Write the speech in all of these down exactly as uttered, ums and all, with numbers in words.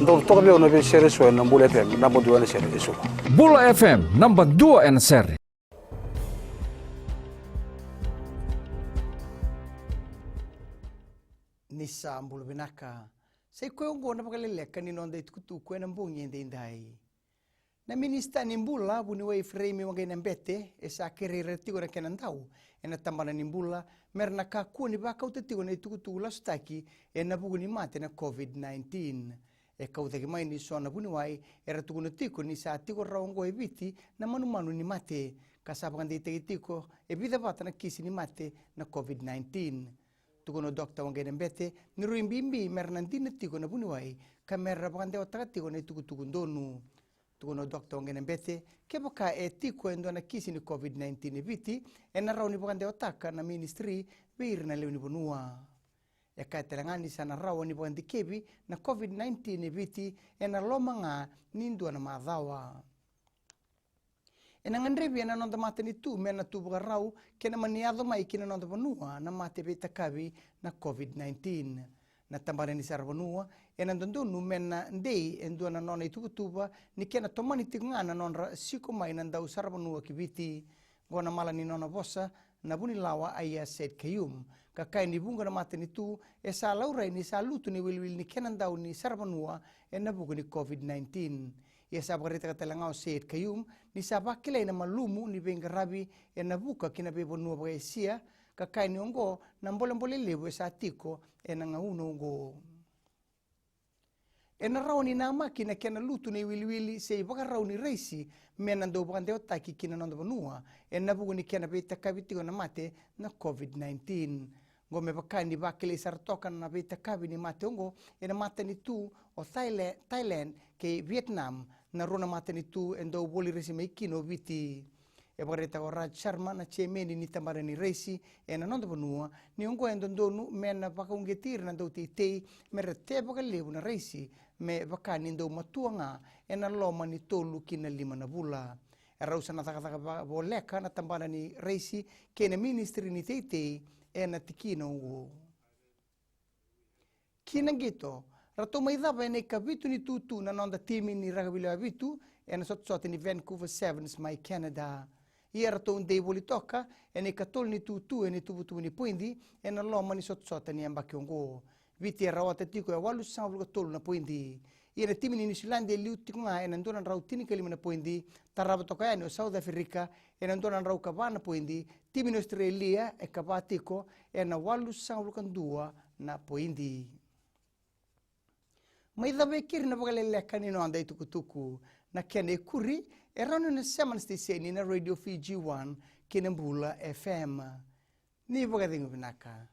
Dou toka vei au na veisere eso ena Bula F M, naba dua ena sere eso. Bula F M, naba dua ena sere. Ni sa bula vinaka. Sa i koya oqo na vakaleleka ni noda itukutuku ena bogi edaidai. Na minisita ni bula, vuniwai Ifereimi Waqainabete, e sa kerei ira tiko na kena dau ena tabana ni bula, mera na kakua ni vakauta tiko na itukutuku lasutaki ena vuku ni mate na COVID nineteen. E kau cake mai ni so na vuniwai era tukuna tiko ni sa tiko rawa oqo e Viti na manumanu ni mate, ka sa vakadeitaki tiko e vica vata na kisi ni mate na COVID nineteen. Tukuna o Doctor Waqainabete ni rui bibi mera na dina tiko na vuniwai ka mera vakadewataka tiko na itukutuku donu. Tukuna o Doctor Waqainabete, kevaka e tiko e dua na kisi ni COVID nineteen e Viti, ena rawa ni vakadewataka na ministry vei ira na lewe ni vanua. E kaya tale ga ni sa na rawa ni vakadikevi na COVID nineteen e Viti ena loma ga ni dua na macawa. Ena gadrevi ena noda matanitu me na tu vakarau kei na mani yaco mai ki na noda vanua na mate veitakavi na COVID nineteen. Na tabana ni saravanua ena dodonu me na dei e dua na nona ituvatuva ni kena tomani tiko ga na nodra siko mai na dau saravanua ki Viti. Qo na mala ni nona vosa na vunilawa Aiyaz Sayed-Khaiyum, ka kaya ni vuqa na matanitu e sa laurai ni sa lutu na iwiliwili ni kena dau ni saravanua ena vuku ni COVID nineteen. Ia sa vakaraitaka tale ga o Sayed-Khaiyum ni sa vakilai na malumu ni veiqaravi ena vuka ki na veivanua vakaEsia, ka kaya ni oqo na bolebole levu e sa tiko ena gauna oqo. Ena rawa ni namaki na kena lutu na iwiliwili se ivakarau ni raisi me na dau vakadewataki ki na noda vanua ena vuku ni kena veitakavi tiko na mate na COVID nineteen. Qo me vaka ni vakilai sara toka na veitakavi ni mate oqo ena matanitu o Thaila-, Thailand kei Vietnam, na rua na matanitu e dau voli raisi mai kina o Viti. E vakaraitaka o Raj Sharma, na jemeni ni tabana ni raisi ena noda vanua, ni oqo e dodonu me na vakauqeti ira na dauteitei me ra teva vakalevu na raisi, me vaka ni dau matua ga ena loma ni tolu ki na lima na vula. E rau sa na cakacaka vakavoleka na tabana ni raisi kei na ministry ni teitei ena tikina oqo. Ki na qito, ratou mai cava ena ikavitu ni tutu na noda timi ni rakavi lewe vitu ena sotasota ni Vancouver Sevens mai Canada. Ia ratou dei voli toka ena ikatolu ni tutu ena ituvatuva ni poidi ena loma ni sotasota ni yabaki oqo. Viti e rawata tiko e walusagavulu ka tolu na poidi. Ia na timi ni Niusiladi e liu tiko ga ena dua na drau tinikalima na poidi, tarava toka yani o South Africa ena dua na drau ka va na poidi, timi ni Australia e ka va tiko ena walusagavulu ka dua na poidi. Mai cava e keri na vakaleleka ni noda itukutuku. Na kena ikuri, e rawa ni na sema na siteseni na Radio Fiji One kei na Bula F M. Ni vakacegu vinaka.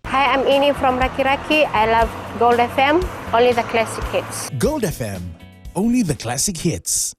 Hi, I'm Ini from Rakiraki. I love Gold F M, only the classic hits. Gold F M, only the classic hits.